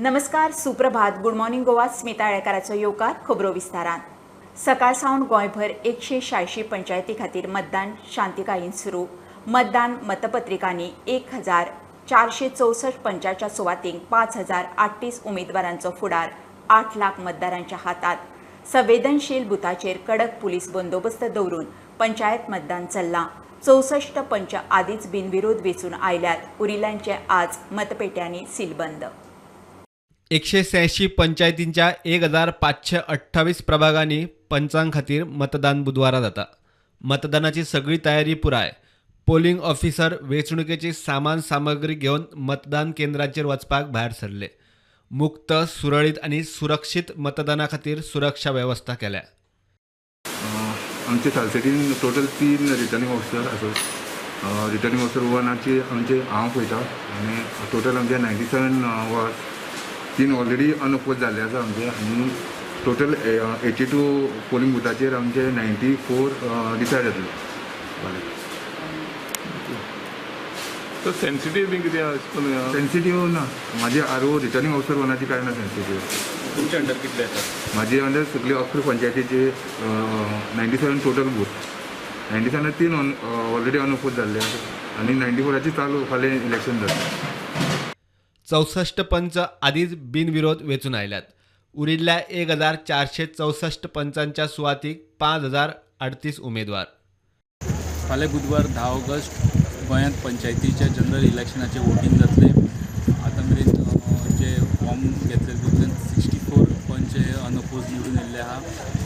नमस्कार, सुप्रभात, good morning Goa. Smita आळेकाराचो येवकार खबरो विस्तारान. सकाळ सावन गोंयभर 186 पंचायती खातीर मतदान शांतिकायेन सुरू. मतदान मतपत्रिकांनी 1464 पंचाच्या सुवातींक 5038 उमेदवारांचो फुडार 8 लाख मतदारांच्या हातात. संवेदनशील बुथाचेर कडक पुलीस बंदोबस्त दवरून पंचायत मतदान चल्लां. 64 पंच आदींच बिनविरोध वेंचून आयल्यात. उरिल्ल्यांचे आज मतपेट्यांनी सीलबंद. 186 पंचायतींच्या 1528 प्रभागांनी पंचां खातीर मतदान बुधवारा जाता. मतदानाची सगळी तयारी पुराय. पोलिंग ऑफिसर वेंचणुकेची सामान सामग्री घेवन मतदान केंद्रांचेर वचपाक भायर सरले. मुक्त, सुरळीत आनी सुरक्षीत मतदाना खातीर सुरक्षा वेवस्था केल्या. आमचे सालसेटीन टोटल 3 रिटर्निंग ऑफिसर आसात. रिटर्निंग ऑफिसर वनाची आमचे हांव पळयता आनी टोटल आमचे 97 वार्ड 3 ऑलरेडी अनअपोज जाल्ले आसा आमचे आनी टोटल 82 पोलिंग बुथाचेर आमचे 94 डिसायड जातले. तो सेन्सिटीव बी कितें आसा? सेन्सिटीव ना, म्हाजे आर ओ रिटर्निंग ऑफिसर वनाची कांय ना सेन्सिटीव. तुमचे अंडर कितले आसा? म्हाजे अंडर सगळे 11 पंचायतीचे 97 टोटल बूथ, 97 3 ऑलरेडी अनअपोज जाल्ले आसा आनी 94 चालू फाल्यां इलेक्शन जाता. 64 पंच आदींच बिनविरोध वेंचून आयल्यात. उरिल्ल्या 1464 पंचांच्या सुवातीक 5038 उमेदवार. फाल्यां बुधवार 10 ऑगस्ट गोंयांत पंचायतीच्या जनरल इलेक्शनाचें वोटींग जातलें. आतां मेरेन जे फॉर्म घेतले तितून 64 पंच हे अनअपोज निवडून येयल्ले आहा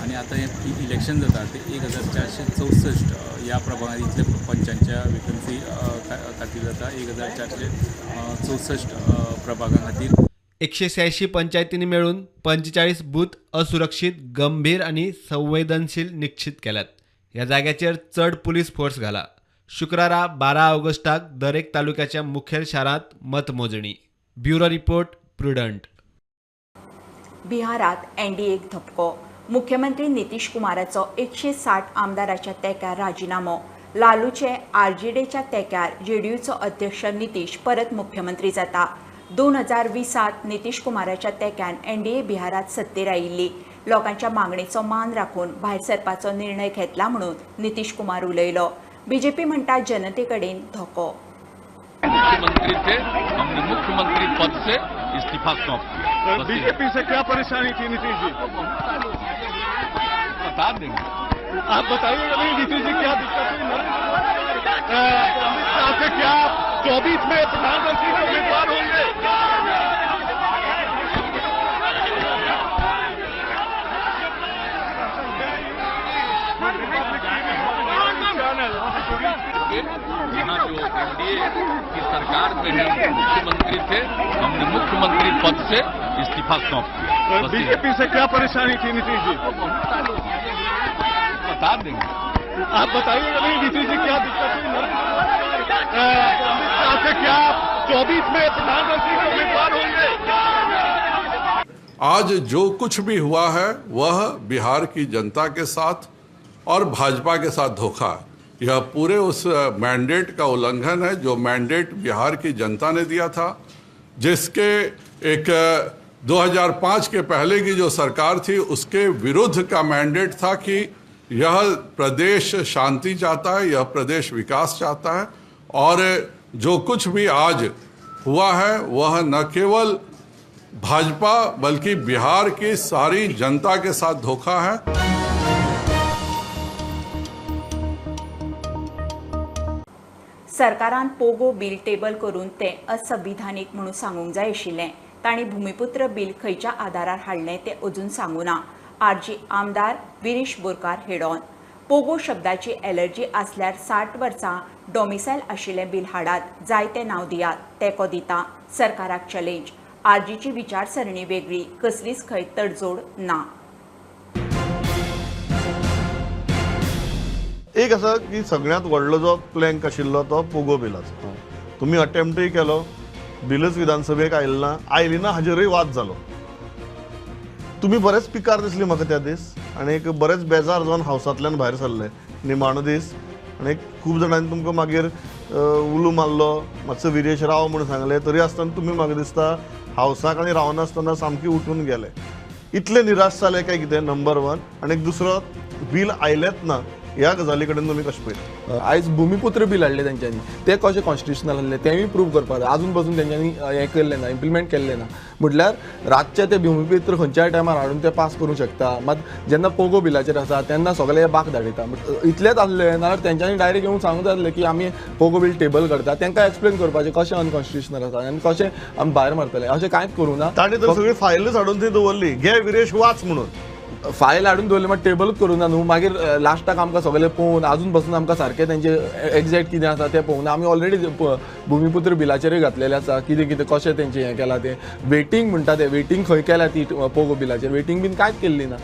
आनी आतां हें इलेक्शन जाता तें 1464 ह्या प्रभागांत इतले पंचांच्या वेकन्सी खातीर जाता, 1464 प्रभागां खातीर. 186 पंचायतींनी मेळून 45 बूथ असुरक्षीत, गंभीर आनी संवेदनशील निश्चित केल्यात. ह्या जाग्याचेर चड पुलीस फोर्स घाला. शुक्रारा 12 ऑगस्टाक दरेक तालुक्याच्या मुखेल शारांत मतमोजणी. Bureau report, Prudent. बिहारात एनडीएक धपको. मुख्यमंत्री नितीश कुमाराचो 160 आमदाराच्या तेंक्यार राजिनामो. लालूचे आरजीडीच्या तेंक्यार जेडीयूचो अध्यक्ष नितीश परत मुख्यमंत्री जाता. 2020 नितीश कुमाराच्या तेंक्यान एनडीए बिहारात सत्तेर आयिल्ली. लोकांच्या मागणेचो मान राखून भायर सरपाचो निर्णय घेतला म्हणून नितीश कुमार उलयलो. बीजेपी म्हणटा जनते कडेन धोको. मुख्यमंत्री थे, हमने मुख्यमंत्री पद से इस्तीफा सौंप दिया. बीजेपी से क्या परेशानी थी नीतीश जी? बता देंगे। आप बताइएगा नहीं नीतीश जी क्या दिक्कत हुई? अमित शाह से क्या 24 में प्रधानमंत्री के उम्मीदवार होंगे? यहाँ जो एनडीए की सरकार में मुख्यमंत्री थे, हमने मुख्यमंत्री पद से इस्तीफा सौंप दिया। बीजेपी से क्या परेशानी थी नीतीश जी? बता देंगे। आप बताइएगा नहीं नीतीश जी क्या दिक्कत हुई? अमित शाह से क्या 24 में प्रधानमंत्री के उम्मीदवार होंगे? आज जो कुछ भी हुआ है वह बिहार की जनता के साथ और भाजपा के साथ धोखा है। यह पूरे उस मैंडेट का उल्लंघन है जो मैंडेट बिहार की जनता ने दिया था, जिसके एक 2005 के पहले की जो सरकार थी उसके विरुद्ध का मैंडेट था कि यह प्रदेश शांति चाहता है, यह प्रदेश विकास चाहता है। और जो कुछ भी आज हुआ है वह न केवल भाजपा बल्कि बिहार की सारी जनता के साथ धोखा है। सरकारान पोगो बिल टेबल करून ते असंविधानीक म्हणून सांगूंक जाय आशिल्लें. तांणी भूमिपुत्र बिल खंयच्या आदारार हाडलें तें अजून सांगूना. आरजी आमदार विरीश बोरकार हेडॉन. पोगो शब्दाची एलर्जी आसल्यार 60 वर्सां डॉमिसायल आशिल्लें बिल हाडात, जाय तें नांव दियात, तेंको दिता. सरकाराक चॅलेंज. आरजीची विचारसरणी वेगळी, कसलीच खंय तडजोड ना. एक आसा की सगळ्यांत व्हडलो जो प्लँक आशिल्लो तो पोगो बिलाचो. तुमी अटेम्प्टूय केलो, बिलच विधानसभेक आयलें ना, आयली ना हाजेरूय वाद जालो. तुमी बरेच पिकार दिसली म्हाका त्या दीस आनी एक बरेच बेजार जावन हावसांतल्यान भायर सरले निमाणो दीस. आनी खूब जाणांनी तुमकां मागीर उलो मारलो, मातसो विरेश राव म्हूण सांगलें, तरी आसतना तुमी म्हाका दिसता हावसाक आनी रावनासतना सामकी उठून गेले. इतले निराश जाले काय कितें नंबर वन, आनी दुसरो बील आयलेंच ना ह्या गजाली कडेन तुमी कशें पळयता? आयज भुमिपुत्र बील हाडलें तेंच्यांनी, तें कशें कॉन्स्टिट्युशनल आहलें तेंय प्रूव करपाक जाय. आजून पसून तेंच्यांनी हें केल्लें ना, इम्प्लिमेंट केल्लें ना. म्हटल्यार रातचें तें भुमिपुत्र खंयच्याय टायमार हाडून तें पास करूंक शकता. मात जेन्ना पोगो बिलाचेर आसा तेन्ना सगळे बाक धाडयता. इतलेंच आसलें नाल्यार तेंच्यांनी डायरेक्ट येवन सांगूंक जाय आसलें की आमी पोगो बील टेबल करता, तांकां एक्सप्लेन करपाचें कशें अनकॉन्स्टिट्युशनल आसा आनी कशें आमी भायर मारतले, अशें कांयच करूं ना. ताणें तर सगळी फायलच हाडून थंय दवरली, घे विरेश वाच म्हणून. फायल हाडून दवरली मात टेबलूच करूं ना न्हू. मागीर लास्टाक आमकां सगळें पळोवन आजून पसून आमकां सारकें तेंचें एग्जॅक्ट कितें आसा तें पळोवंक ना. आमी ऑलरेडी भुमिपुत्र बिलाचेरूय घातलेलें आसा, कितें कितें कशें तेंचें हें केलां तें. वेटींग म्हणटा तें, वेटींग खंय केल्या ती पोगो बिलाचेर, वेटींग बीन कांयच केल्ली ना.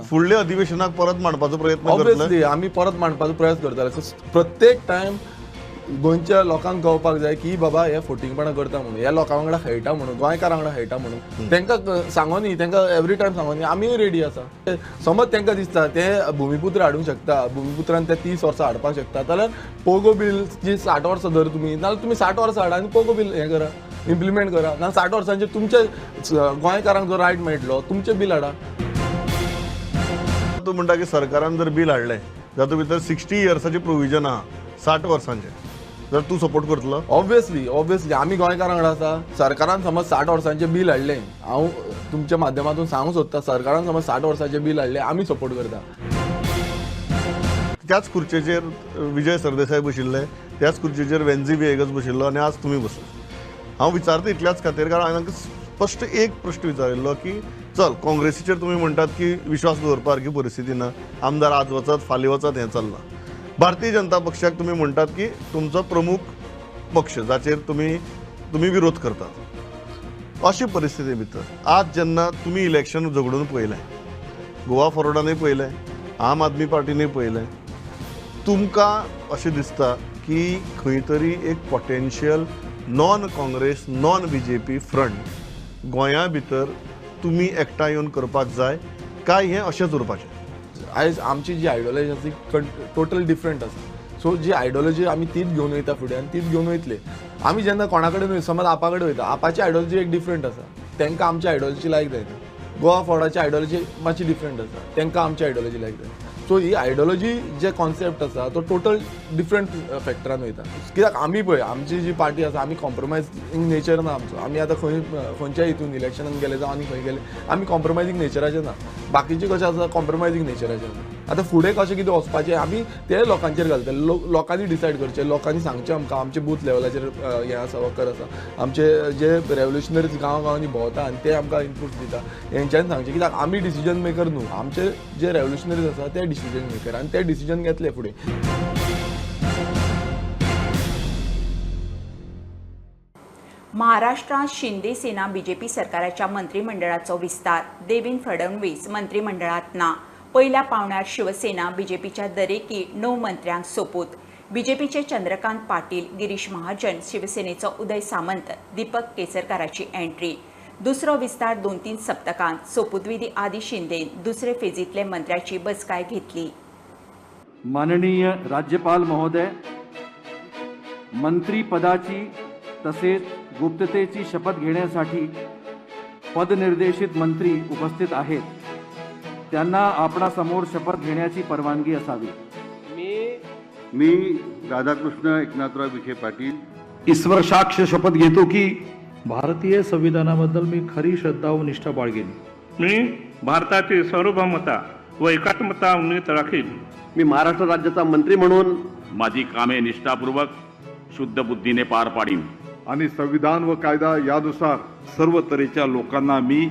फुडल्या अधिवेशनाक परत मांडपाचो प्रयत्न करतले? ऑब्वियसली आमी परत मांडपाचो प्रयत्न करतले. प्रत्येक टायम गोंयच्या लोकांक कळपाक जाय की बाबा हे फोटिंगपणां करता म्हणून, ह्या लोकां वांगडा खेळटा म्हणून, गोंयकारां वांगडा खेळटा म्हणून. तांकां सांगोनी, तांकां एवरी टायम सांगोनी आमीय रेडी आसा. समज तांकां दिसता ते भुमिपुत्र हाडूंक शकता, भुमिपुत्रान ते 30 वर्सां हाडपाक शकता, जाल्यार पोगो बील जी 60 वर्सां धर तुमी, नाल्यार तुमी 60 वर्सां हाडा आनी पोगो बील हें करा, इम्प्लिमेंट करा. नाल्यार 60 वर्सांचेर तुमच्या गोंयकारांक जो रायट मेळटलो तुमचें बील हाडा. तूं म्हणटा की सरकारान जर बील हाडलें जातूंत भितर 60 इयर्साचें प्रोविजन आहा, 60 वर्सांचें, जर तूं सपोर्ट करतलो? ऑब्वियसली ऑब्वियसली आमी गोंयकारां वांगडा आसा. सरकारान समज 60 वर्सांचें बील हाडलें, हांव तुमच्या माध्यमांतून सांगूंक सोदता, सरकारान समज 60 वर्सांचें बील हाडलें आमी सपोर्ट करता. त्याच खुर्चेचेर विजय सरदेसाय बशिल्ले, त्याच खुर्चेचेर वेन्झी व्हिएगस बशिल्लो आनी आज तुमी बसले. हांव विचारता इतल्याच खातीर कारण हांवें स्पश्ट एक प्रश्न विचारिल्लो की चल काँग्रेसीचेर तुमी म्हणटात की विश्वास दवरपा सारकी परिस्थिती ना, आमदार आज वचत फाल्यां वचत हें चल्लां. भारतीय जनता पक्षाक तुमी म्हणटात की तुमचो प्रमुख पक्ष जाचेर तुमी विरोध करतात. अशी परिस्थिती भितर आज जेन्ना तुमी इलेक्शन झगडून पळयलें, गोवा फॉरवर्डानूय पळयलें, आम आदमी पार्टीनूय पळयलें, तुमकां अशें दिसता की खंय तरी एक potential non Congress non BJP front गोंया भितर तुमी एकठांय येवन करपाक जाय काय हें अशेंच उरपाचें? आयज आमची जी आयडियोलॉजी आसा ती टोटल डिफरंट आसा. सो जी आयडियोलॉजी आमी तीच घेवन वयता फुडें आनी तीच घेवन वयतले. आमी जेन्ना कोणा कडेन वयता, समज आपा कडेन वयता, आपाची आयडियोलॉजी एक डिफरंट आसा, तांकां आमची आयडियोलॉजी लायक जायना. गोवा फॉरवर्डाची आयडियोलॉजी मातशी डिफरंट आसा, तांकां आमची आयडियोलॉजी लायक जायना. सो ही आयडियोलॉजी जे कॉन्सेप्ट आसा तो टोटल डिफरंट फॅक्टरान वयता. कित्याक आमी पळय आमची जी पार्टी आसा आमी कॉम्प्रोमायजींग नेचर ना आमचो. आमी आतां खंय खंयच्या हितून इलेक्शनान गेले जावं आनी खंय गेले आमी कॉम्प्रोमायजींग नेचराचे ना. बाकीचे कशें आसा कॉम्प्रोमायजींग नेचराचे आसा. आतां फुडें कशें कितें वचपाचें आमी ते लोकांचेर घालतले, लोकांनी डिसायड करचें, लोकांनी सांगचें आमकां आमचे बूथ लेवलाचेर हें आसा वर्कर आसा, आमचे जे रेवोल्युशनरीज गांव गांवांनी भोंवता आनी ते आमकां इनपूट दिता, हेंच्यांनी सांगचें. कित्याक आमी डिसिजन मेकर न्हू, आमचे जे रेवोल्युशनरीज आसा ते डिसिजन मेकर आनी ते डिसिजन घेतले फुडें. महाराष्ट्रांत शिंदे सेना बीजेपी सरकाराच्या मंत्रिमंडळाचो विस्तार, देवेंद्र फडणवीस मंत्रिमंडळात ना. पयल्या पावंड्यार शिवसेना बीजेपीच्या दरेकी 9 मंत्र्यांक सोपूत. बीजेपीचे चंद्रकांत पाटील, गिरीश महाजन, शिवसेनेचो उदय सामंत, दीपक केसरकाराची एंट्री. दुसरो विस्तार 2-3 सप्तकांत. सोपूतविधी आदी शिंदेन दुसरे फेजीतले मंत्र्याची बसकाय घेतली. माननीय राज्यपाल महोदय, मंत्रीपदाची तसेच गुप्ततेची शपथ घेण्यासाठी पदनिर्देशित मंत्री उपस्थित आहेत, त्यांना आपणासमोर शपथ घेण्याची परवानगी असावी. मी राधाकृष्ण एकनाथराव विखे पाटील ईश्वर साक्ष शपथ घेतो की भारतीय संविधानाबद्दल मी खरी श्रद्धा व निष्ठा बाळगेन. मी भारताची सार्वभौमता व एकात्मता उन्नत राखीन. मी महाराष्ट्र राज्याचा मंत्री म्हणून माझी कामे निष्ठापूर्वक शुद्ध बुद्धीने पार पाडीन आणि संविधान व कायदा यानुसार सर्व तऱ्हेच्या लोकांना मी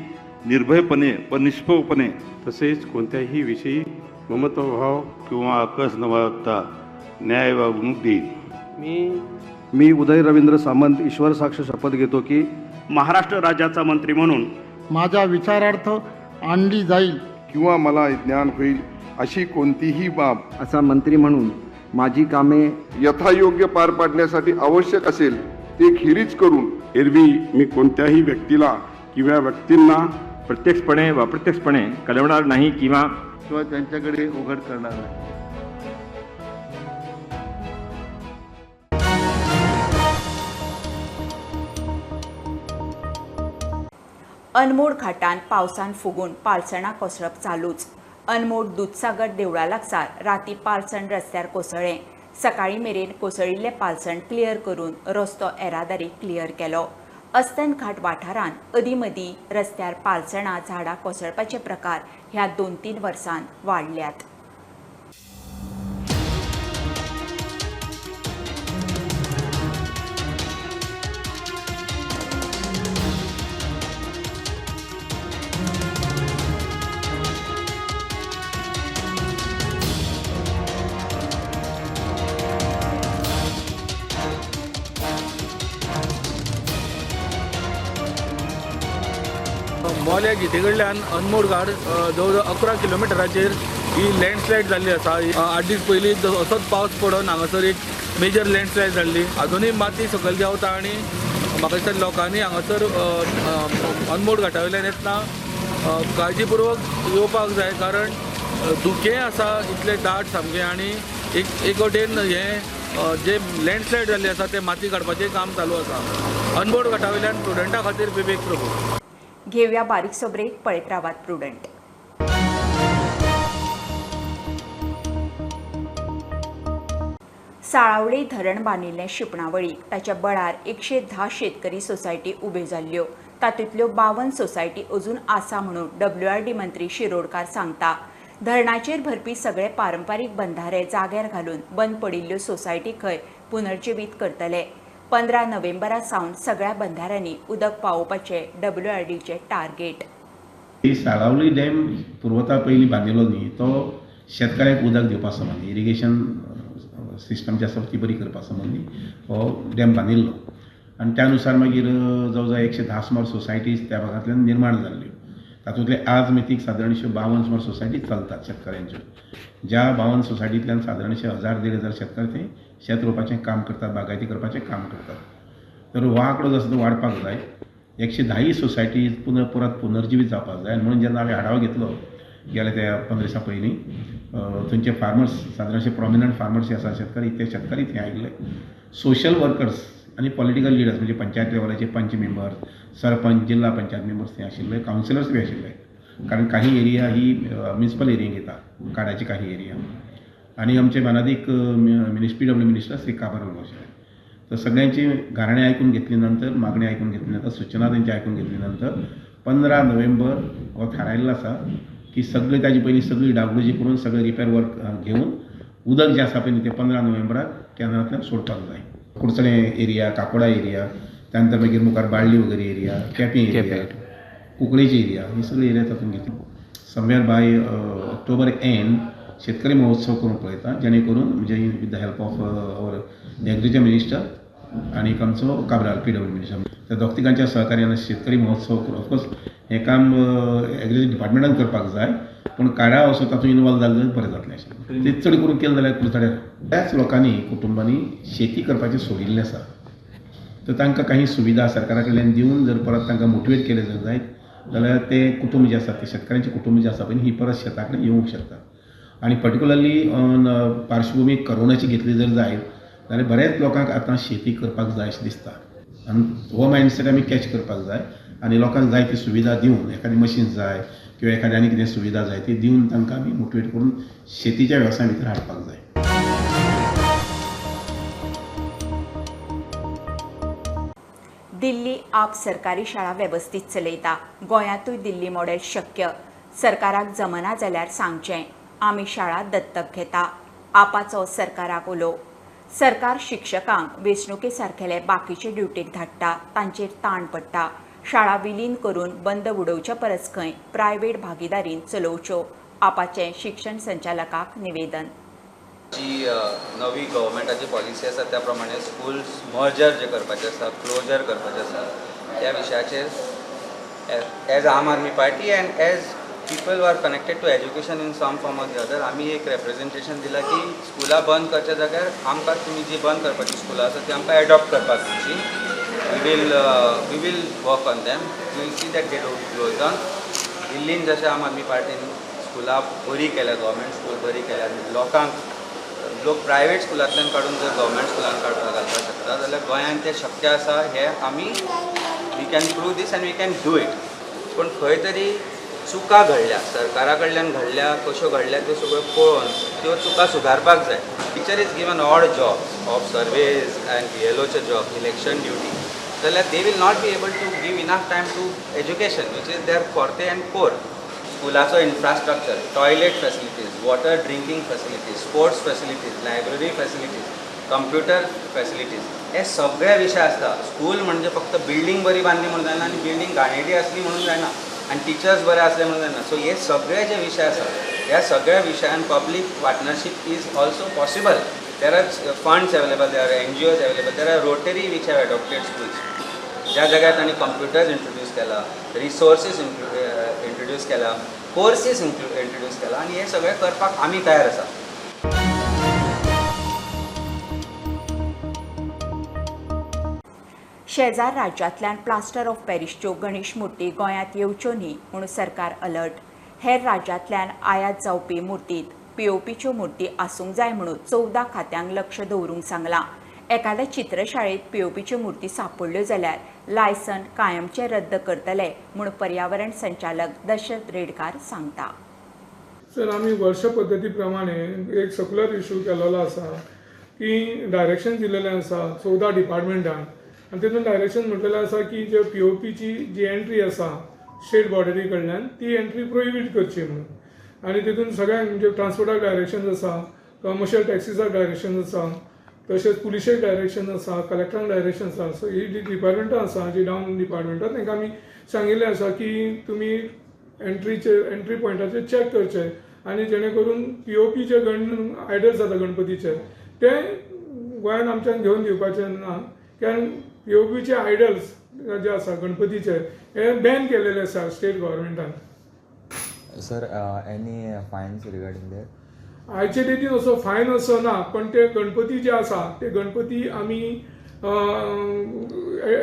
निर्भयपणे व निष्पक्षपणे तसेच कोणत्याही विषयी ममत्वभाव किंवा आकस न बाळगता न्याय वागणूक देईन. मी उदय रवींद्र सामंत ईश्वर साक्ष शपथ घेतो की महाराष्ट्र राज्याचा मंत्री म्हणून माझ्या विचारार्थ आणली जाईल किंवा मला ज्ञान होईल अशी कोणतीही बाब असा मंत्री म्हणून माझी कामे यथायोग्य पार पाडण्यासाठी आवश्यक असेल ते खेरीज करून एरवी मी कोणत्याही व्यक्तीला किंवा व्यक्तींना प्रत्यक्षपणे व अप्रत्यक्षपणे कळवणार नाही किंवा त्यांच्याकडे उघड करणार नाही. अनमोड घाटान पावसान फुगून पालसणां कोसळप चालूच. अनमोड दुदसागर देवळा लागसार राती पालसण रस्त्यार कोसळ्ळें. सकाळीं मेरेन कोसळिल्लें पालसण क्लियर करून रस्तो येरादारी क्लियर केलो. अस्तंत घाट वाठारांत अदीं मदीं रस्त्यार पालसणां झाडां कोसळपाचे प्रकार ह्या 2-3 वर्सांत वाडल्यात. मोल्या घेते कडल्यान अनमोड घाट जवळ जवळ 11 किलोमिटराचेर ही लँडस्लायड जाल्ली आसा. 8 दीस पयलीं असोच पावस पडून हांगासर एक मेजर लँडस्लायड जाल्ली. अजुनूय माती सकयल देंवता आनी म्हाका दिसता लोकांनी हांगासर अनमोड घाटा वयल्यान येतना काळजीपुर्वक येवपाक जाय, कारण धुकें आसा इतलें दाट सामकें आनी एक वटेन हें जे लँडस्लायड जाल्ली आसा तें माती काडपाचें काम चालू आसा. अनमोड घाटा वयल्यान प्रुडंटा खातीर विवेक प्रभू. घेवया बारीकसो ब्रेक, पळयत रावात प्रुडंट. साळावली धरण बांदिल्लें शिंपणावळीक ताच्या बळार 110 शेतकरी सोसायटी उब्यो जाल्ल्यो. तातूंतल्यो 52 सोसायटी अजून आसा म्हणून WRD मंत्री शिरोडकार सांगता. धरणाचेर भरपी सगळे पारंपारीक बंधारे जाग्यार घालून बंद पडिल्ल्यो सोसायटी खंय पुनर्जिवीत करतले. 15 नोव्हेंबरा सावन सगळ्या बंधाऱ्यांनी उदक पावोवपाचें WRDचें टार्गेट. साळावली डॅम पुर्वता पयलीं बांदिल्लो न्ही, तो शेतकाऱ्यांक उदक दिवपा संबंदी, इरिगेशन सिस्टम जी आसा ती बरी करपा संबंदी हो डॅम बांदिल्लो आनी त्या नुसार मागीर जवळ जवळ 110 सुमार सोसायटीज त्या भागांतल्यान निर्माण जाल्ल्यो. तातूंतले आज मितीक सादारणश्यो 52 सुमार सोसायटी चलतात शेतकाऱ्यांच्यो. ज्या 52 सोसायटींतल्यान सादारणशे 1000-1500 शेतकार ते शेत रोवपाचें काम करतात, बागायती करपाचें काम करतात. तर हो आंकडो जो आसा तो वाडपाक जाय. 110 सोसायटी परत पुनर्जिवीत जावपाक जाय. आनी म्हणून जेन्ना हांवें आढावो घेतलो गेल्या त्या 15 दिसां पयलीं, थंयचे फार्मर्स सादारणशे प्रोमिनंट फार्मर्स जे आसा शेतकारी, ते शेतकारी थंय आयिल्ले. सोशल वर्कर्स आनी पॉलिटिकल लिडर्स म्हणजे पंचायत लेवलाचे पंच मेंबर्स, सरपंच, जिल्हा पंचायत मेंबर्स थंय आशिल्ले, कावन्सिलर्स बी आशिल्ले. कारण काही एरिया ही म्युनिसिपल एरियेक येता, काडाची काही एरिया. आनी आमचे मानादीक PW minister Shri Cabral आशिल्ले. तर सगळ्यांची गाराणें आयकून घेतली नंतर, मागणी आयकून घेतली नंतर, सुचना तेंची आयकून घेतली नंतर 15 नोव्हेंबर हो थारायल्लो आसा की सगळी ताजी पयलीं सगळी डागडुजी करून सगळें रिपेर वर्क घेवन उदक जें आसा पळय न्ही तें 15 नोव्हेंबराक कॅनलांतल्यान सोडपाक जाय. कुडचडे एरिया, काकोडा एरिया, त्यानंतर मागीर मुखार बाळ्ळी वगैरे एरिया, केपें एरिया, कुंकळेची एरिया, ही सगळी एरिया तातूंत घेतली. समवेर बाय ऑक्टोबर एंड शेतकरी महोत्सव करूंक पळयता, जेणे करून म्हणजे with the help of our agriculture minister आनी आमचो काब्राल PW minister, त्या दोग तिगांच्या सहकार्यान शेतकरी महोत्सव करून. ऑफकोर्स हें काम एग्रीकल्चर डिपार्टमेंटान करपाक जाय, पूण काडा असो तातूंत इनवॉल्व जालें बरें जातलें अशें. तें चड करून केलें जाल्यार कुडचड्यार बऱ्याच लोकांनी कुटुंबांनी शेती करपाचें सोडिल्लें आसा. तर तांकां काही सुविधा सरकारा कडल्यान दिवन जर परत तांकां मोटिवेट केलें जर जायत जाल्यार ते कुटुंब जे आसा, ते शेतकारांचें कुटुंब जें आसा पळय ही परत शेता कडेन येवंक शकता. आनी पर्टिकुलरली ऑन पार्श्वभुमी करोनाची घेतली जर जायत जाल्यार बऱ्याच लोकांक आतां शेती करपाक जाय अशें दिसता. आनी हो मायंडसेट आमी कॅच करपाक जाय आनी लोकांक जाय ती सुविधा दिवन, एखादी मशीन जाय किंवा एखादी आनी कितें सुविधा जाय ती दिवन तांकां आमी मोटिवेट करून शेतीच्या वेवसाया भितर हाडपाक जाय. दिल्ली आप सरकारी शाळा वेवस्थीत चलयता. गोंयांतूय दिल्ली मॉडेल शक्य. सरकाराक जमना जाल्यार सांगचें, आमी शाळा दत्तक घेता. आपाचो सरकाराक उलो. सरकार शिक्षकांक वेंचणुके सारकेले बाकीचे ड्युटेक धाडटा, तांचेर ताण पडटा. शाळा विलीन करून बंद उडोवच्या परस खंय प्रायव्हेट भागीदारीन चलोवच्यो, आपाचें शिक्षण संचालकाक निवेदन. जी नवी गव्हर्मेंटाची पॉलिसी आसा त्या प्रमाणे स्कूल्स मर्जर जे करपाचे आसा, क्लोजर करपाचें आसा, त्या विशयाचेर as Aam Aadmi Party and as people who are connected to education in some form or the other आमी एक रेप्रेजेंटेशन दिलां की स्कुलां बंद करच्या जाग्यार आमकां तुमी जी बंद करपाची स्कुलां आसा ती आमकां एडॉप्ट करपाक दिवची. We will work on them. We will see that they don't close down. दिल्लीन जशें आम आदमी पार्टीन स्कुलां बरी केल्या, गव्हर्मेंट स्कूल बरी केल्या, लोकांक लोक प्रायवेट स्कुलांतल्यान काडून जर गव्हर्मेंट स्कुलान घालपाक शकता जाल्यार गोंयांत तें शक्य आसा. हें आमी we can prove this and we can do it. पूण खंय तरी चुका घडल्या, सरकारा कडल्यान घडल्या, कश्यो घडल्या त्यो सगळ्यो पळोवन त्यो चुका सुदारपाक जाय. Teacher is given odd job of surveys and बीएलओचे job, election duty, जाल्यार they will not be able to give enough time to education which is their forte and core. स्कुलाचो infrastructure, toilet facilities, water drinking facilities, sports facilities, library facilities, computer facilities, हे सगळे विशय आसता. School म्हणजे फक्त building बरी बांदली म्हणून जायना आनी बिल्डींग घाणेरडी आसली म्हणून जायना आनी टिचर्स बरे आसले म्हणून जायना. सो हे सगळे जे विशय आसा ह्या सगळ्या विशयान public partnership is also possible. There are funds available, there are NGOs available, there are Rotary which have adopted schools. ज्या जाग्यार तांणी कंप्युटर्स इंट्रोड्यूस केला, रिसोर्सीस इंट्रोड्यूस केला, कोर्सीस इंट्रोड्यूस केला आनी हे सगळें करपाक आमी तयार आसा. शेजार राज्यांतल्यान प्लास्टर ऑफ पॅरिसच्यो गणेश मूर्ती गोंयांत येवच्यो न्ही म्हूण सरकार अलर्ट. हेर राज्यांतल्यान आयात जावपी मूर्तीत पीओपीच्यो मूर्ती आसूंक जाय म्हणून 14 खात्यांक लक्ष दवरूंक सांगलां. एखाद्या चित्रशाळेत पीओपीच्यो मूर्ती सापडल्यो जाल्यार लायसन कायमचें रद्द करतले म्हूण पर्यावरण संचालक दशरथ रेडकार सांगता. सर, आमी वर्ष पद्दती प्रमाणे एक सर्क्युलर इशू केलेलो आसा की डायरेक्शन दिलेलें आसा 14 डिपार्टमेंटान आनी तितून डायरेक्शन म्हटलेलें आसा की जे पीओपीची जी एंट्री आसा स्टेट बॉर्डरी कडल्यान ती एंट्री प्रोहिबीट करची म्हणून. आनी तितून सगळ्यांक म्हणजे ट्रान्सपोर्टाक डायरेक्शन आसा, कमर्शियल टॅक्सीसाक डायरेक्शन आसा, तशेंच पुलिशेक डायरेक्शन आसा, कलेक्टरांक डायरेक्शन आसा. सो ही जी डिपार्टमेंटां आसा, जी डावन डिपार्टमेंटां, तांकां आमी सांगिल्लें आसा की तुमी एंट्री पॉयंटाचेर चॅक करचे आनी जेणे करून पीओपीचे गण आयडल्स जाता गणपतीचे ते गोंयांत आमच्यान घेवन दिवपाचे ना, कारण पीओपीचे आयडल्स जे आसा गणपतीचे हे बॅन केलेले आसा state गव्हर्मेंटान. Sir, any fines regarding that? आयचे डेटीन असो फायन असो ना, पण ते गणपती जे आसा ते गणपती आमी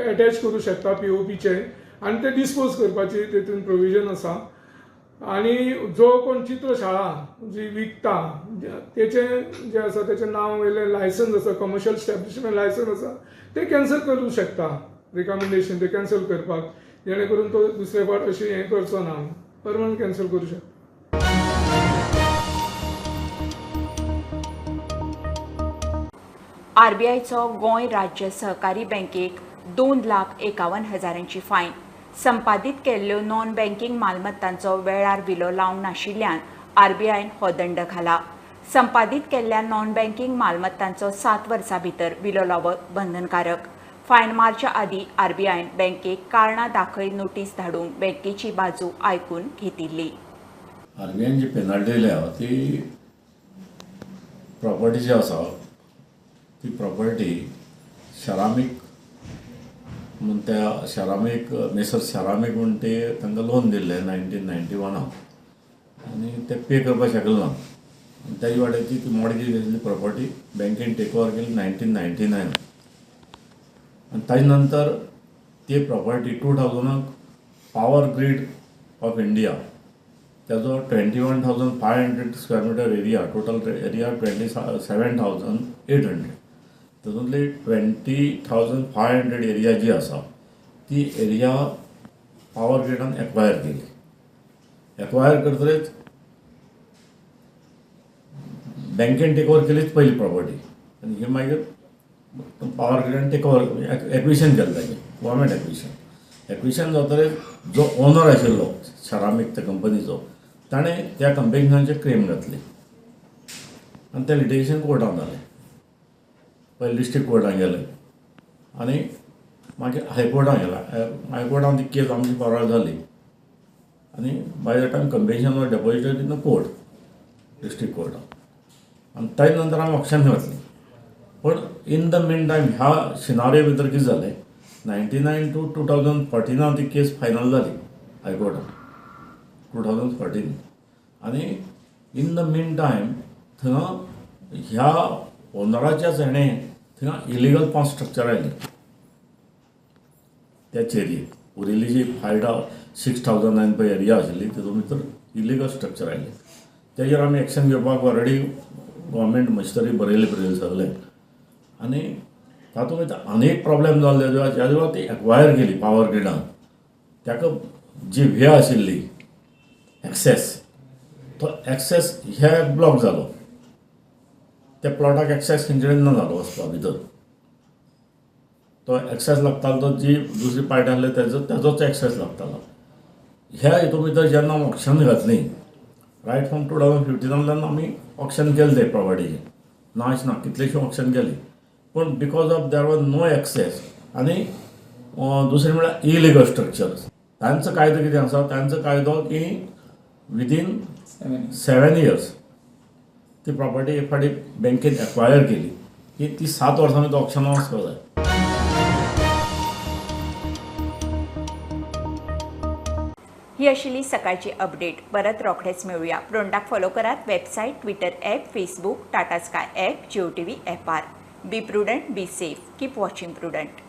एटॅच करूं शकता पीओपीचे आनी ते डिस्पोज करपाची तेतून प्रोविजन आसा. आनी जो कोण चित्रशाळा जी विकता तेचें जें आसा तेचें नांव वयलें लायसन्स आसा, कमर्शियल स्टॅब्लिशमेंट लायसन्स आसा, तें कॅन्सल करूं शकता. रिकमेंडेशन तें कॅन्सल करपाक, जेणे करून तो दुसरे फावट अशें हें करचो ना, परमनंट कॅन्सल करूं शकता. आरबीआयचो गोंय राज्य सहकारी बँकेक 2,51,000 फायन. संपादीत केल्ल्यो नॉन बँकिंग मालमत्तांचो वेळार विलो लावंक नाशिल्ल्यान आरबीआयन हो दंड घाला. संपादीत केल्ल्या नॉन बँकिंग मालमत्तांचो 7 वर्सां भितर विलो लावप बंधनकारक. फायन मारच्या आदीं आरबीआयन बँकेक कारणां दाखय नोटीस धाडून बँकेची बाजू आयकून घेतिल्ली. आरबीआयन जी पेनल्टी दिल्या ती प्रॉपर्टी जी आसा ती प्रॉपर्टी शरामीक म्हूण त्या शरामीक मेसर शरामीक म्हूण ते तांकां लोन दिल्लें 1991 आनी ते पे करपाक शकले ना. आनी तेजे वाट्याची ती मॉर्गेज घेतली प्रॉपर्टी बँकेन टेक ओवर केली 1999 आनी ताजे नंतर ती property 2000 power grid of India ताजो 21,500 square metre area, total area 27,800, तातूंतली 20,500 एरिया जी आसा ती एरिया पावर ग्रीडान एक्वायर केली. एक्वायर करतकच बँकेन टेक ओवर केलीच पयली प्रॉपर्टी आनी ही मागीर पावर ग्रीडान टेक ओवर एक्विशन केलें ताजें, गव्हर्मेंट एक्विशन. एक्विशन जातकच जो ओनर आशिल्लो शरामीक त्या कंपनीचो ताणें त्या कंपनीचे क्लेम घातली आनी तें लिटिगेशन कोर्टान जालें. पयलीं डिस्ट्रिक्ट कोर्टान गेलें आनी मागीर हायकोर्टान गेला. हायकोर्टान ती केस आमची फॉरवर्ड जाली आनी by the time compensation was deposited in the court, district कोर्टान. आनी ताजे नंतर आमी ऑक्शन घातली. पण इन the mean time ह्या सिनारियो भितर कितें जालें, 99 टू 2014 ती केस फायनल जाली हायकोर्टान 2014. आनी in the mean time Thanga ह्या ओनराच्याच हेणें थंगा इलिगल 5 स्ट्रक्चर आयली त्याच एरियेक. उरिल्ली जी 5,6,009 पळय एरिया आशिल्ली तितून भितर इलिगल स्ट्रक्चर आयलें. तेजेर आमी एक्शन घेवपाक ऑलरेडी गव्हर्मेंट मशिनरी बरयली बरयली सगळें. आनी तातूंत भितर आनी एक प्रॉब्लेम जालो ज्या वेळार ती एक्वायर केली पावर ग्रिडान, ताका जी वे आशिल्ली एक्सेस, तो एक्सेस हे ब्लॉक जालो. त्या प्लॉटाक एक्सेस खंयचे कडेन ना जालो वचपा भितर. तो एक्सेस लागतालो तो जी दुसरी पार्टी आसली तेजोच एक्सेस लागतालो. ह्या हितून भितर जेन्ना ऑक्शन घातली रायट फ्रॉम 2015 आमी ऑक्शन केलें ते प्रॉपर्टीचें, ना अशें ना, कितलेशे ऑक्शन केली, पूण because of there was no access. आनी दुसरें म्हळ्यार इलिगल स्ट्रक्चर्स. तांचो कायदो कितें आसा, तांचो कायदो की विदीन 7 इयर्स ती प्रॉपर्टी एक फावटी बँकेन एक्वायर केली की ती 7 वर्सां भितर ऑक्शनाक वचपाक जाय. ही आशिल्ली सकाळची अपडेट. परत रोखडेच मेळुया. प्रुडंटाक फॉलो करात website, Twitter app, Facebook, Tata Sky app, Jio TV ॲपार. Be prudent, be safe, keep watching Prudent.